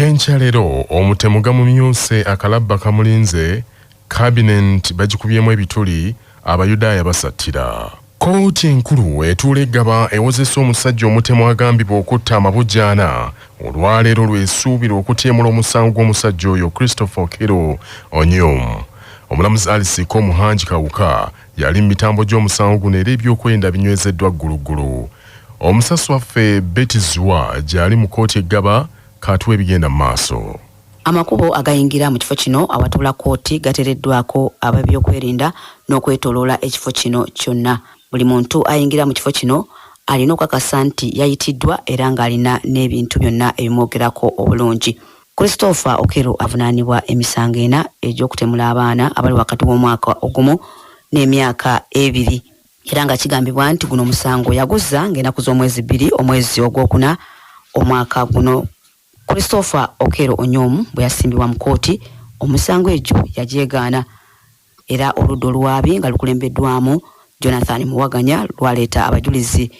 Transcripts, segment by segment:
Ag'enkya leero, omutemu gamumyuse, akalabba kamulinze, cabinet bagikubyemu ebituli, Abayudaaya basattira. Kkooti enkulu etuula e Ggaba ewozesa omusajja omutemu agambibwa okutta amabujje ana. Olwaleero lw'esuubirwa okutyemula omusango gw'omusajja oyo Christopher Okello Onyum. Omulamuzi Alice Komuhangi Kawuka yali mu mitambo gy'omusango guno era ebyokwerinda binywezeddwa gguluggulu. Omusasi waffe Betty Zziwa gy'ali mu kkooti e Ggaba k'atuwe ebigenda mu maaso. Amakubo agayingira mu kifo kino awatuula kkooti gateereddwako ab'ebyokwerinda n'okwetoloola ekifo kino kyonna. Buli muntu ayingira mu kifo kino alina okukakasa nti yayitiddwa era ng'alina n'ebintu byonna ebimwogerako obulungi. Christopher Okello avunaanibwa emisango ena egy'okutemula abaana abali wakati w'omwaka ogumu n'emyaka ebiri era nga kigambibwa nti guno omusango yaguzza ng'ennaku z'omwezi 2 omwezi ogwokuna omwaka guno. Christopher Okello Onyum bwe yasimbibwa mu kkooti omusango egyo yagyegaana era oludda oluwaabi nga lukulembeddwamu Jonathan Muwaganya lwaleeta abajulizi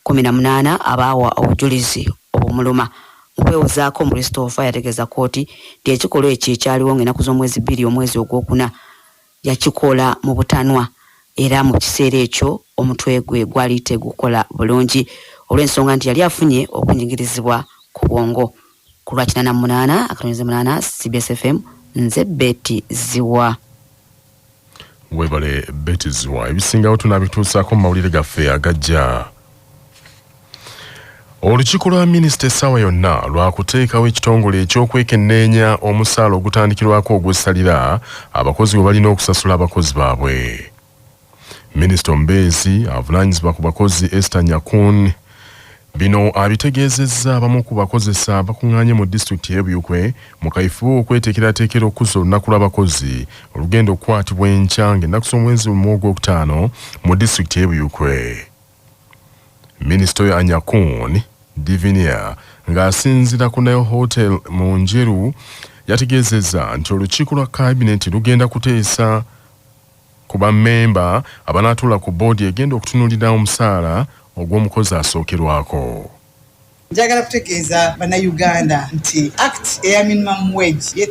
18 abaawa obujulizi obumuluma. Mu kwewozaako Christopher yategeeza kkooti nti ekikolwa ekyo ekyaliwo ng'ennaku z'omwezi 2 omwezi ogwokuna yakikola mu butanwa era mu kiseera ekyo omutwe gwe gwali tegukola bulungi olw'ensonga nti yali afunye okunyigirizibwa ku bwongo. Ku lwa 88.8 CBS FM, nze Betty Zziwa. Webale Betty Zziwa, ebisingawo tunaabituusaako mu mawulire gaffe agajja. Olukiiko lwa minisita essaawa yonna lwakuteekawo ekitongole eky'okwekenneenya omusaala ogutandikirwako ogw'essalira abakozi bwe balina okusasula abakozi baabwe. Minisita omubeezi avunaanyizibwa ku bakozi Esther Nyakun bino abitegeezezza abamu ku bakozesa bakuŋŋaanye mu disitulikiti y'e Buikwe mu kaifube okweteekerateekera okukuza olunaku lw'abakozi olugenda okukwatibwa enkya ng'ennaku z'omwezi mu Ogwokutaano mu disitulikiti y'e Buikwe. Minisita oyo Anyakun Divinia ng'asinziira ku Nile Hotel mu Njeru yategeezezza nti olukiiko lwa kabineeti lugenda kuteesa ku bammemba abanaatuula ku bboodi egenda okutunuulira omusaala ogw'omukozi asookerwako. Njagala kutegeeza Bannayuganda nti Act eya Minimum Wage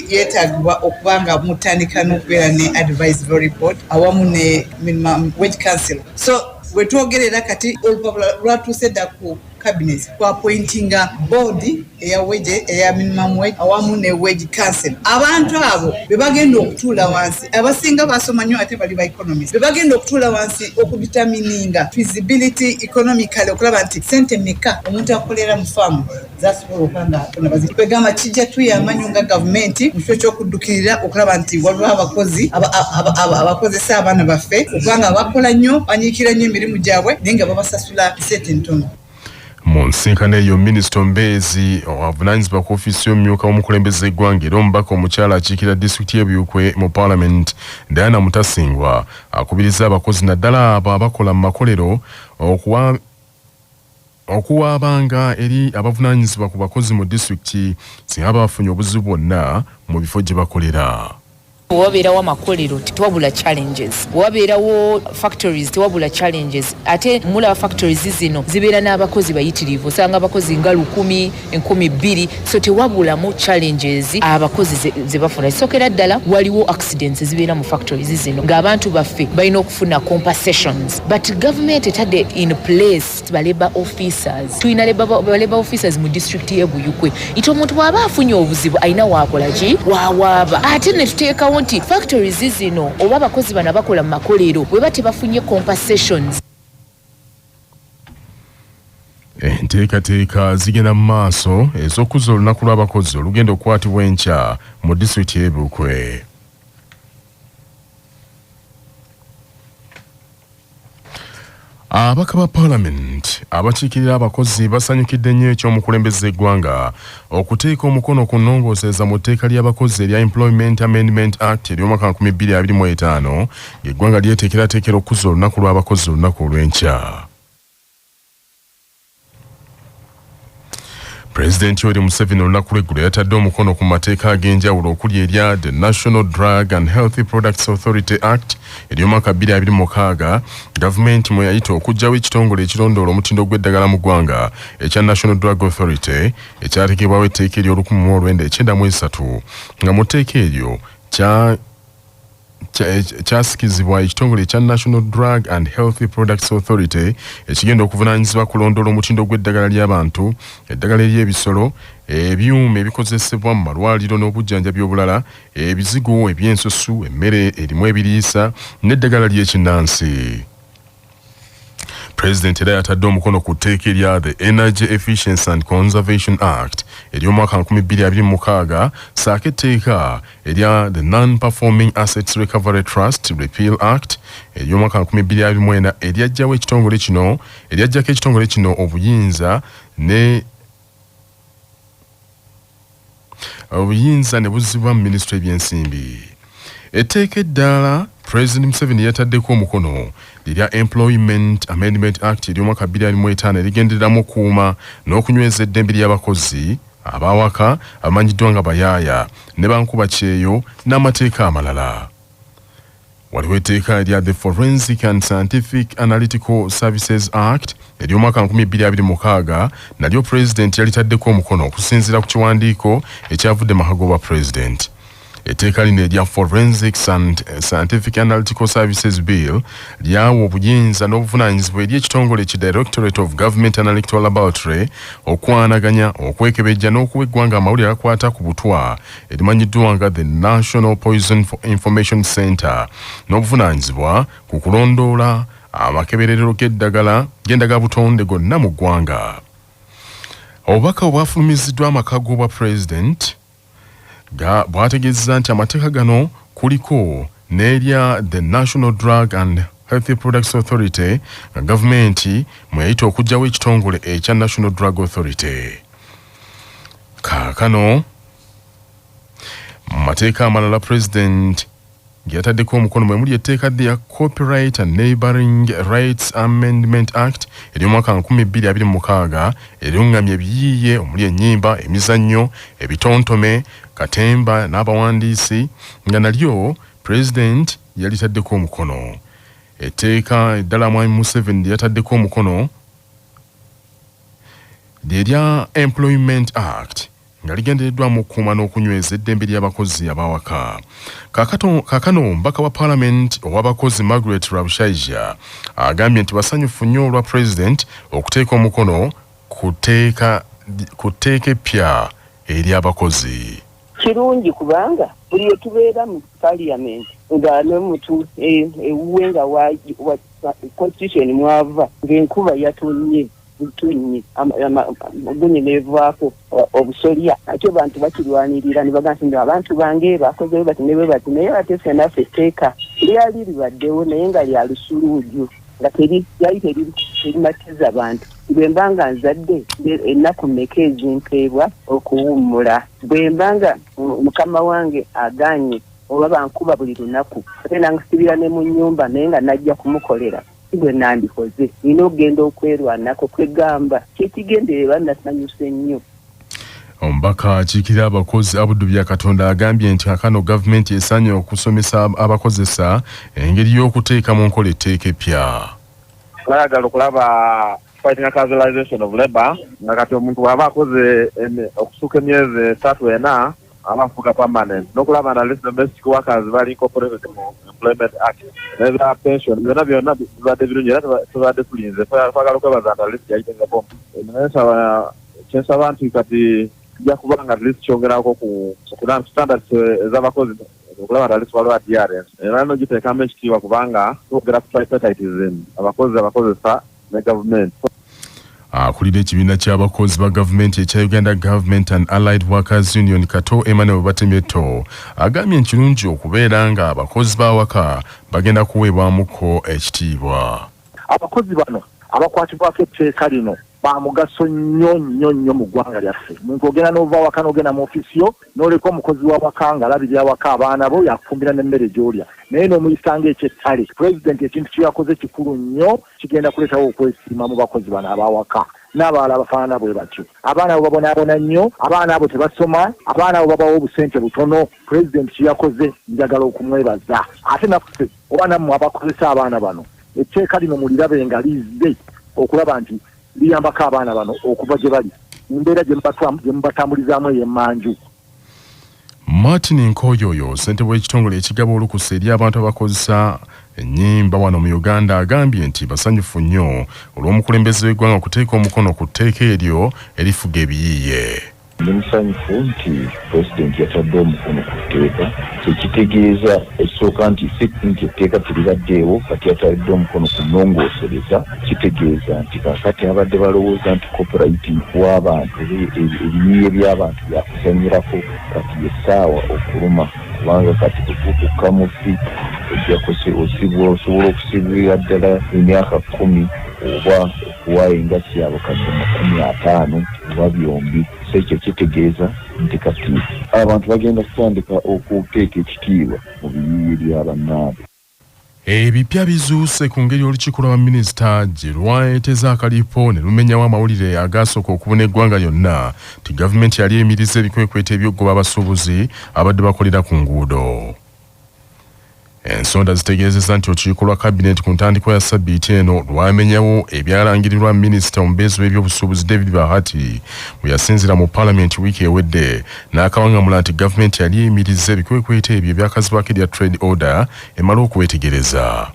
yeetaagibwa okuba nga mutandika n'okubeera ne Advisory Board awamu ne Minimum Wage Council. So wetwogerera kati olupapula lwatuuse dda ku cabinet ku appointinga board eya wage, eya minimum wage awamu ne wage council. Abantu abo be bagenda okutuula wansi, abasinga basoma nnyo ate bali ba economist, be bagenda okutuula wansi okudetermininga feasibility economically okulaba nti sente meka omuntu akolera mu faamu zasobola okuba nga afuna. Kwegamba kijja tuyamba nnyo nga gavumenti mu kifo ky'okuddukirira okulaba nti waliwo abakozi abakozesa abaana baffe okuba nga bakola nnyo, banyiikira nnyo emirimu gyabwe naye nga babasasula sente ntono. Mu nsinkano eyo, minisita omubeezi avunaanyizibwa ku ofiisi y'omumyuka w'omukulembeze eggwanga era omubaka omukyala akiikirira disitulikiti y'e Buikwe mu paalamenti Diana Mutasingwa akubiriza abakozi naddala abo abakola mu makolero okuwaabanga eri abavunaanyizibwa ku bakozi mu disitulikiti singa bafunye obuzibu bwonna mu bifo gye bakolera. Wabeerawo amakolero tewabula challenges, wabeerawo factories tewabula challenges. Ate mulaba factories zino zibeera n'abakozi bayitirivu, osanga abakozi nga 1000, 2000, so tewabulamu challenges abakozi ze bafuna. Ekisookera ddala, waliwo accidents ezibeera mu factories zino ng'abantu baffe balina okufuna compensations, but government etadde in place ba labor officers. Tulina ba labor officers mu district y'e Buikwe nti omuntu bw'aba afunye obuzibu alina waakola ki, waawaaba. Ate ne tuteekawo nti factories zino oba abakozi bano abakola mu makolero bwe ba tebafunye compensations. Enteekateeka zigenda mu maaso ez'okuza olunaku lw'abakozi olugenda okukwatibwa enkya mu disitulikiti y'e Buikwe. Ababaka ba paalamenti abakiikirira abakozi basanyukidde nnyo eky'omukulembeze eggwanga okuteeka omukono ku nnongoosereza mu tteeka ly'abakozi erya Employment Amendment Act ery'omwaka 2025 ng'eggwanga lyeteekerateekera okukuza olunaku lw'abakozi olunaku olw'enkya. Pulezidenti Yoweri Museveni olunaku lw'eggulo yatadde omukono ku mateeka ag'enjawulo okuli erya The National Drug and Healthy Products Authority Act ery'omwaka 2026, gavumenti mwe yayita okuggyawo ekitongole ekirondoola omutindo gw'eddagala mu ggwanga ekya National Drug Authority ekyateekebwawo etteeka ery'olukumi mu nga mu tteeka eryo kyasikizibwa ekitongole ekya National Drug and Healthy Products Authority ekigenda okuvunaanyizibwa kulondoola omutindo gw'eddagala ly'abantu, eddagala ery'ebisolo, ebyuma ebikozesebwa mu malwaliro n'obujjanjabi obulala, ebizigo ebyensusu, emmere erimu ebiriisa n'eddagala ly'ekinnansi. Pulezidenti era yatadde omukono ku tteeka erya The Energy Efficiency and Conservation Act ery'omwaka 2026, ssaako etteeka erya The Non-Performing Assets Recovery Trust Repeal Act ery'omwaka 2024 eryajjawo ekitongole kino, eryajjako ekitongole kino obuyinza ne buzzibwa mu minisitule ebyensimbi. Etteeka eddala President Museveni yataddeko omukono lirya Employment Amendment Act ery'omwaka 2025 erigendereramu okukuuma n'okunyweza eddembe ly'abakozi abawaka abamanyiddwa nga bayaaya ne bankuba kyeyo n'amateeka amalala. Waliwo etteeka erya The Forensic and Scientific Analytical Services Act ery'omwaka 2026, nalyo pulezidenti yalitaddeko omukono okusinziira ku kiwandiiko ekyavudde maka g'obwa pulezidenti. Etteeka lino erya Forensics and Scientific Analytical Services Bill lyawa obuyinza n'obuvunaanyizibwa eri ekitongole ki Directorate of Government Analytical Laboratory okwanaganya, okwekebejja n'okuwa eggwanga amawulire agakwata ku butwa, erimanyiddwa nga the National Poison Information Center, n'obuvunaanyizibwa ku kulondoola amakeberero g'eddagala g'endagabutonde gonna mu ggwanga. Obubaka obwafulumiziddwa amaka g'obwa pulezidenti bwategeezezza nti amateeka gano kuliko n'erya The National Drug and Healthy Products Authority, nga gavumenti mwe yayita okuggyawo ekitongole ekya National Drug Authority. Kaakano mu mateeka amalala pulezidenti ge yataddeko omukono mwe muli etteeka lya Copyright and Neighboring Rights Amendment Act ery'omwaka 2026 eryuŋŋamya ebiyiiye omuli ennyimba, emizannyo, ebitontome, katemba n'abawandiisi, nga nalyo pulezidenti yalitaddeko omukono. Etteeka eddala mwami Museveni lye yataddeko omukono lyerya Employment Act, nga ligendereddwamu okukuuma n'okunyweza eddembe ly'abakozi abawaka. Kaakano omubaka wa paalamenti ow'abakozi Margaret Rwabushaija agambye nti basanyufu nnyo olwa pulezidenti okuteeka omukono ku tteeka eppya eri abakozi. Kirungi kubanga buli we tubeera mu parliament nga n'omuntu ewuwe nga constitution mwava ng'enkuba yatonnye butunnye, gunye nevaako obusolya, ate bantu bakirwanirira ne bagamba nti abantu bange bakoze bati ne bwe bati, naye ate ffe naffe etteeka lyali libaddewo naye nga lya lusuluuju, nga lyali terimatiza bantu. Bwe mba nga nzadde, ennaku mmeka ezimpeebwa okuwummula? Bwe mba nga mukama wange aganye oba bankuba buli lunaku ate nansibira ne mu nnyumba, naye nga najja kumukolera, si bwe nandikoze, nina okugenda okwerwanako. Kwegamba kyekigendererwa, nasanyuse nnyo. Omubaka akiikirira abakozi Abudu Byakatonda agambye nti kakano gavumenti esaanye okusomesa abakozesa engeri y'okuteeka mu nkola etteeka eppya. Twayagala okulaba fighting casualization of labor, nga kati omuntu bw'aba akoze okusukka emyezi 3, 4 aba afuuka permanent, n'okulaba at least domestic workers bali incorporated mu Employment Act, n'ebya pension byonna byonna bibadde birungi era tubadde tulinze. Twagala okwebaza nti at least yayitezeko. Naye nsaba, kyensaba nti kati kijja kuba nga at least kyongerako ku standards ez'abakozi, okulaba nti at least waliwo adherence era nogiteekamu ekitiibwa, kubanga twogera ku tripartitism, abakozi, abakozesa ne gavumenti. Akulira ekibiina ky'abakozi ba gavumenti ekya Uganda Government and Allied Workers Union, Kato Emmanuel Batemyeto, agambye nti kirungi okubeera nga abakozi b'awaka bagenda kuweebwamuko ekitiibwa. Abakozi bano abakwatibwako etteeka lino ba mugaso nnyo nnyo nnyo mu ggwanga lyaffe. Muntu ogenda n'ova awaka n'ogenda mu ofiisi yo n'oleka omukozi w'awaka ng'alabirira awaka, abaana bo, yakufumbira n'emmere gy'olya, naye n'omuyisa ng'ekyettale. Pulezidenti ekintu kye yakoze kikulu nnyo, kigenda kuleetawo okwesiima mu bakozi bano ab'awaka. N'abalala abafaanana bwe batyo. Abaana abo babonaabona nnyo, abaana abo tebasoma, abaana abo babawa obusente butono. Pulezidenti kye yakoze njagala okumwebaza. Ate naffe oba nammwe abakozesa abaana bano, etteeka lino mulirabe nga lizze okulaba nti liyambako abaana bano okuva gye bali mu mbeera gye mubatambulizaamu ey'emmanju. Martin Nkoyoyo, ssentebe w'ekitongole ekigaba olukusa eri abantu abakozesa ennyimba wano mu Uganda agambye nti basanyufu nnyo olw'omukulembeze w'eggwanga okuteeka omukono ku tteeka eryo erifuga ebiyiiye. Ndi musanyufu nti Pulezidenti yatadde omukono ku tteeka kyekitegeeza ekisooka nti si nti etteeka teribaddeewo kati yatadde omukono ku nnongoosereza kitegeeza nti kaakati abadde balowooza nti copyright w'abantu oba ebiyiiye by'abantu byakuzannyirako kati y'essaawa okuluma kubanga kati bwegukukka mu ffi ojja osibwa osobola okusibwira ddala emyaka kkumi oba okuwa engassi ya bukadde 50 oba byombi. So ekyo kitegeeza nti kati abantu bagenda kutandika okuteeka ekitiibwa mu biyiiye bya bannaabwe. Ebipya bizuuse ku ngeri olukiiko lwa baminisita gye lwayeteza akalipo ne lumenyawo amawulire agaasooka okubuna eggwanga lyonna nti gavumenti yali eyimiriza ebikwekweto eby'okugoba abasuubuzi abadde bakolera ku nguudo. Ensonda zitegeezezza nti olukiiko lwa kabineti ku ntandikwa ya ssabbiiti eno lwamenyawo ebyalangirirwa minisita omubeezi w'ebyobusuubuzi David Bahati bwe yasinziira mu palamenti wiiki ewedde n'akawangamula nti gavumenti yali eyimirizza ebikwekweto ebyo ebyakazibwako erya trade order emale okwetegereza.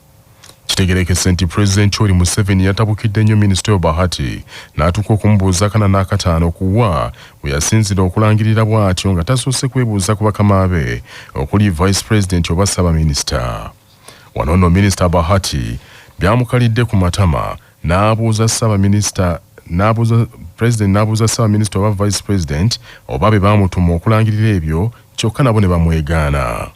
Kitegerekese nti Pulezidenti Yoweri Museveni yatabukidde nnyo Minisita oyo Bahati n'atuuka okumubuuza akana n'akataano ku wa we yasinzira okulangirira bw'atyo nga tasoose kwebuuza ku bakama be okuli Vice President oba Ssaabaminisita. Wano nno Minisita Bahati byamukalidde ku matama n'abuuza Ssaabaminisita n'abuuza President n'abuuza Ssaabaminisita oba Vice President oba be baamutuma okulangirira ebyo kyokka nabo ne bamwegaana.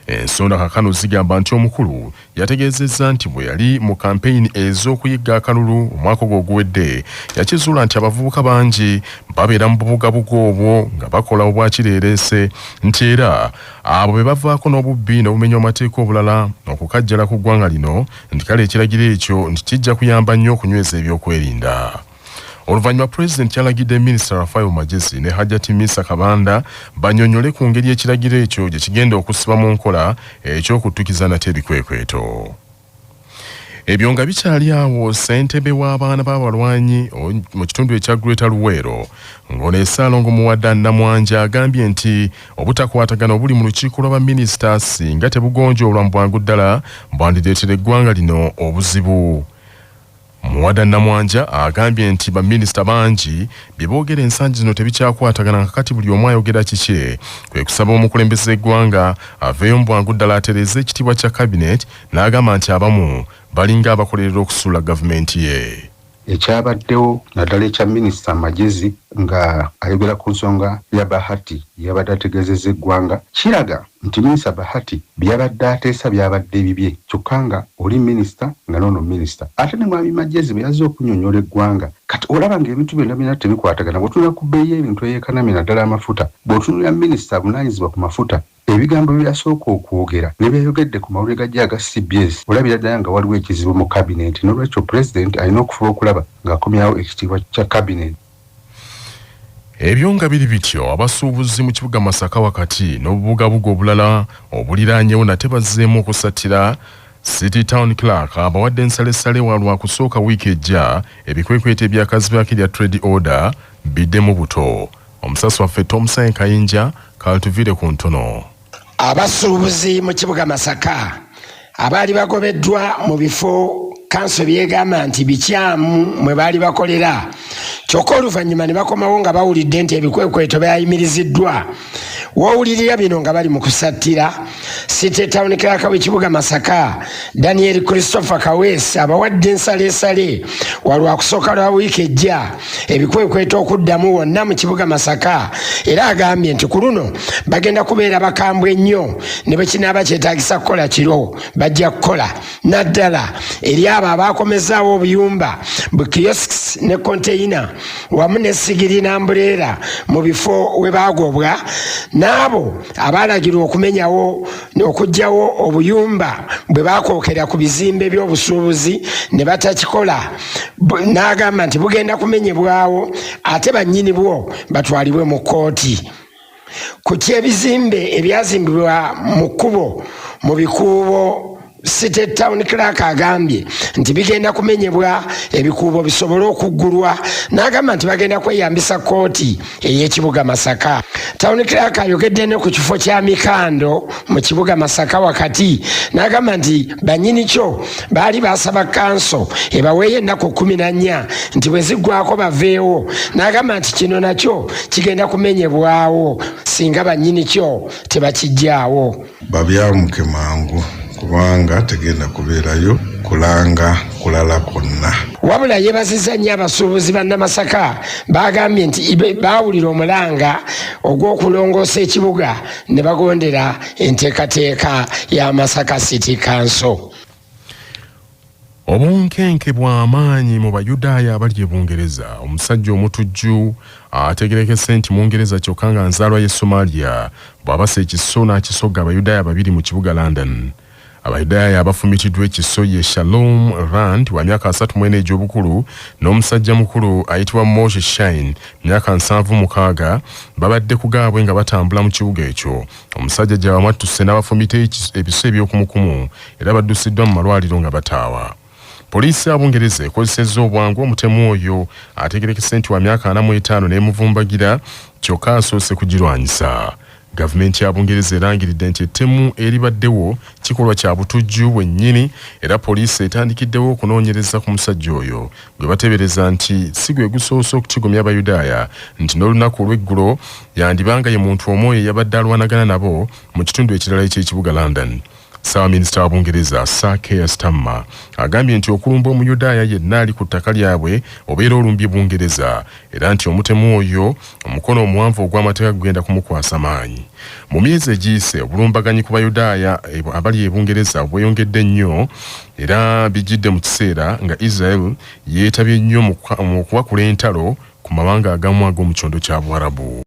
Ensonda kakano zigamba nti omukulu yategeezezza nti bwe yali mu kampeyini ez'okuyigga akalulu omwaka ogwo oguwedde yakizuula nti abavubuka bangi babeera mu bubugabuga obwo nga bakola obwakireereese nti era abo be bavaako n'obubbi n'obumenyi bw'amateeka obulala okukajjala ku ggwanga lino nti kale ekiragiro ekyo nti kijja kuyamba nnyo okunyweza ebyokwerinda. Oluvannyuma Pulezidenti yalagidde Minisita Raphael Magyezi ne Hajjati Minsa Kabanda bannyonnyole ku ngeri ekiragiro ekyo gye kigenda okussibwa mu nkola eky'okuttukiza nate ebikwekweto. Ebyo nga bikyali awo, ssentebe w'abaana b'abalwanyi mu kitundu ekya Greater Luweero ng'ono ye Ssaalongo Muwada Namwanja agambye nti obutakwatagana obuli mu lukiiko lwa baminisita singa tebugonjoolwa mu bwangu ddala bwandireetera eggwanga lino obuzibu. Muwada Namwanja agambye nti baminisita bangi bye boogera ensangi zino tebikyakwatagana nga kati buli omu ayogera kikye, kwe kusaba omukulembeze w'eggwanga aveeyo mu bwangu ddala atereeze ekitiibwa kya kabineeti n'agamba nti abamu balinga abakolerera okusuula gavumenti ye. Ekyabaddewo naddala ekya minisita Magyezi nga ayogera ku nsonga ya Bahati gyeyabadde ategeezezza eggwanga kiraga nti minisita Bahati byeyabadde ateesa byabadde bibye kyokka nga oli minisita nga n'ono minisita ate ne mwami Magyezi bweyazze okunyonyola eggwanga kati olaba nga ebintu byonna byonna tebikwatagana bw'otunula ku bbeeyi y'ebintu eyeekanamye naddala amafuta bw'otunulira minisita avunaanyizibwa ku mafuta ebigambo bye yasooka okwogera ne byeyayogedde ku mawulire ga aga CBS olabira ddala nga waliwo ekizibu mu kabinenti n'olwekyo pulezidenti alina okufuba okulaba ng'akomyawo ekitiibwa kya kabinenti. Ebyo nga biri bityo, abasuubuzi mu kibuga Masaka wakati n'obubugabuga obulala obuliraanyewo nate bazzeemu okusattira City Town Clerk abawadde nsalessale wa lwakusooka wiiki ejja ebikwekweto ebyakazibwako erya Trade Order biddemu buto. Omusasi waffe Tomusaye Kayinja kaltuviire ku ntono. Abasuubuzi mu kibuga Masaka abaali bagobeddwa mu bifo kanso byegamba nti bikyamu mwe baali bakolera kyokka oluvannyuma ne bakomawo nga bawulidde nti ebikwekweto byayimiriziddwa. W'owulirira bino nga bali mu kusattira, City Town Clerk w'ekibuga Masaka Daniel Christopher Kaweesi abawadde ensaleesale wa lwakusooka lwa wiiki ejja ebikwekweto okuddamu wonna mu kibuga Masaka era agambye nti ku luno bagenda kubeera bakambwe nnyo ne bwe kinaaba kyetaagisa kukola kiro bajja kukola naddala eri abo abaakomezaawo obuyumba bu kiosks ne konteyina wamu ne sigiri n'ambuleera mu bifo we baagobwa. N'abo abaalagirwa okumenyawo okuggyawo obuyumba bwe bakookera ku bizimbe by'obusuubuzi ne batakikola, n'agamba nti bugenda kumenyebwawo ate bannyini bwo batwalibwe mu kkooti. Ku ky'ebizimbe ebyazimbibwa mu kkubo mu bikuubo, City Town Clerk agambye nti bigenda kumenyebwa ebikuubo bisobole okuggulwa, n'agamba nti bagenda kweyambisa kkooti ey'ekibuga Masaka. Town Clerk ayogedde ne ku kifo kya Mikando mu kibuga Masaka wakati, n'agamba nti bannyini kyo baali baasaba kanso ebaweeyo ennaku 14 nti bwe ziggwako baveewo, n'agamba nti kino nakyo kigenda kumenyebwawo singa bannyini kyo tebakijjaawo. Babyamuke mangu kubanga tegenda kubeerayo kulanga kulala kwonna. Wabula yeebazizza nnyo abasuubuzi bannamasaka bagambye nti baawulira omulanga ogw'okulongoosa ekibuga ne bagondera enteekateeka ya Masaka City Council. Obunkenke bw'amaanyi mu Bayudaaya abali e Bungereza. Omusajja omutujju ategerekese nti Mungereza kyokka nga nzaalwa y'e Somalia bw'abasa ekiso n'akisogga Abayudaaya babiri mu kibuga London. Abayudaaya abafumitiddwa ekiso ye Shalom Rand wa myaka 34 egy'obukulu n'omusajja mukulu ayitibwa Moshe Shine myaka 76 babadde ku gaabwe nga batambula mu kibuga ekyo. Omusajja gy'abamwattuse n'abafumita ebiso eby'okumukumu era baddusiddwa mu malwaliro nga bataawa. Poliisi ya Bungereza ekozesezza obwangu omutemu oyo ategerekese nti wa myaka 45 n'emuvumbagira kyokka asoose kugirwanyisa. Gavumenti ya Bungereza erangiridde nti ettemu eribaddewo kikolwa kya butujju bwennyini era poliisi etandikiddewo okunoonyereza ku musajja oyo gwe bateebereza nti si gwe gusoose okutigomya Abayudaaya nti n'olunaku olw'eggulo yandibanga ye muntu omu oyo eyabadde alwanagana nabo mu kitundu ekirala eky'ekibuga London. Ssaabaminisita wa Bungereza Sir Keir Starmer agambye nti okulumba Omuyudaaya yenna ali ku ttaka lyabwe obeera olumbye Bungereza era nti omutemu oyo omukono omuwanvu ogw'amateeka gugenda kumukwasa maanyi. Mu myezi egiyise obulumbaganyi ku Bayudaaya abali e Bungereza bweyongedde nnyo era bijjidde mu kiseera nga Israel yeetabye nnyo mu kuwakula entalo ku mawanga agamu ag'omu kyondo kya Buwarabu.